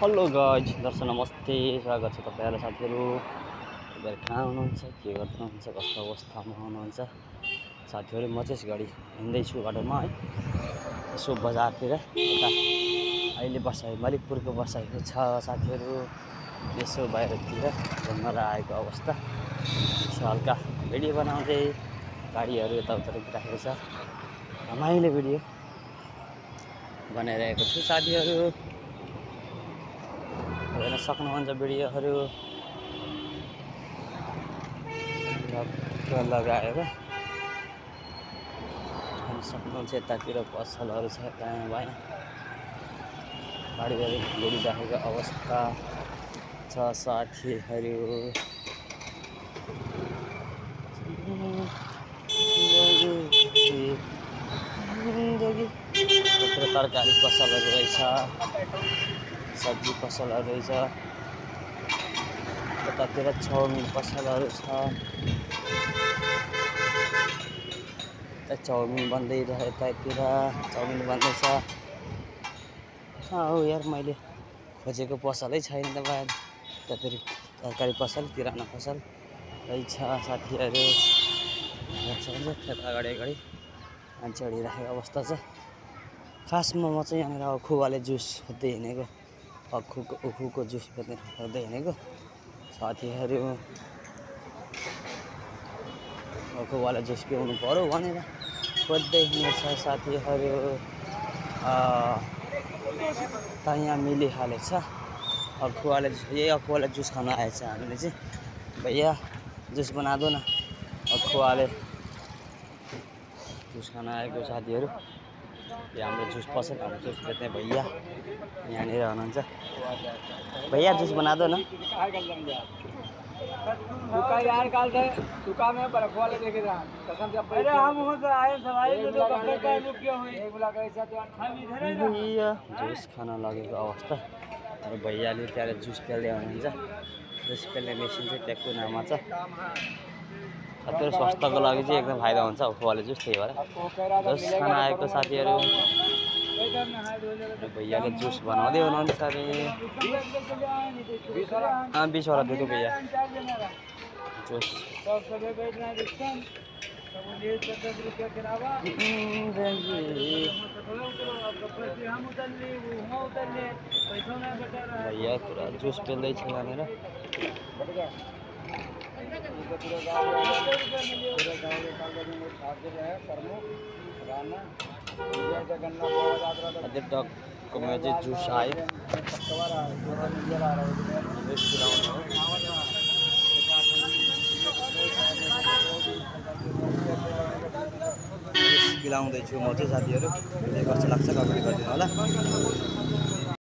Hello guys, दर्शक नमस्ते, स्वागत छ तपाईँहरूलाई साथीहरू। तपाईहरु कहाँ हुनुहुन्छ, के गर्दै हुनुहुन्छ, कस्तो अवस्थामा हुनुहुन्छ साथीहरू। म चाहिँ गाडी हिँड्दैछु बाटोमा है, यसो बजारतिर यता अहिले बसाइ मलिकपुरको बसाइको छ साथीहरू। यसो बाहिरतिर घुम्न आएको अवस्था, यसो हल्का भिडियो बनाउँदै गाडीहरू यताउता राखेको छ, रमाइलो भिडियो बनाइरहेको छु साथीहरू। हेर्न सक्नुहुन्छ भिडियोहरू लगाएर हेर्न सक्नुहुन्छ। यतातिर पसलहरू छ, दायाँ बायाँ गाडीहरू घुरिराखेको अवस्था छ साथीहरू। तरकारी पसलहरू रहेछ, सब्जी पसलहरू रहेछ, यतातिर चाउमिन पसलहरू छ। चाउमिन बन्दैरहेको, यतातिर चाउमिन बन्दैछ। हो यार, मैले खोजेको पसलै छैन त भाइ। यतातिर तरकारी पसल, किराना पसल रहेछ साथीहरू। अगाडि अगाडि मान्छे हिँडिराखेको अवस्था छ। खासमा म चाहिँ यहाँनिर अखुवाले जुस खोज्दै हिँडेको, उखुको जुस खोज्दै हिँडेको साथीहरू। अखुवाले जुस पिउनु पर्यो भनेर खोज्दै हिँडेछ साथीहरू। त यहाँ मिलिहालेछ अखुवाले, यही अखुवाले जुस खान आएछ हामीले चाहिँ। भैया जुस बना दो न, अखुवाले जुस खान आएको साथीहरू। ये हाम्रो जुस पसल, हाम्रो जुस बेच्ने भैया यहाँनिर हुनुहुन्छ। भैया जुस बना दो न। भैया जुस खान लगेको अवस्था, भैयाले त्यहाँ जुस पेल्दै हुनुहुन्छ। जुस पेल्ने मेसिन चाहिँ त्यहाँ कुनामा छ साथीहरू। स्वास्थ्यको लागि चाहिँ एकदम फाइदा हुन्छ अखुवाले जुस, त्यही भएर जुस खान आएको साथीहरू। भैयाले जुस बनाउँदै हुनुहुन्छ अरे। 20 वाला दे दो भैया जुस। भैया पुरा जुस पेल्दैछ यहाँनिर। टकमा चाहिँ जुस आयो, पिलाउँदैछु म चाहिँ साथीहरू। कस्तो लाग्छ कमेन्ट गरिदिनु होला।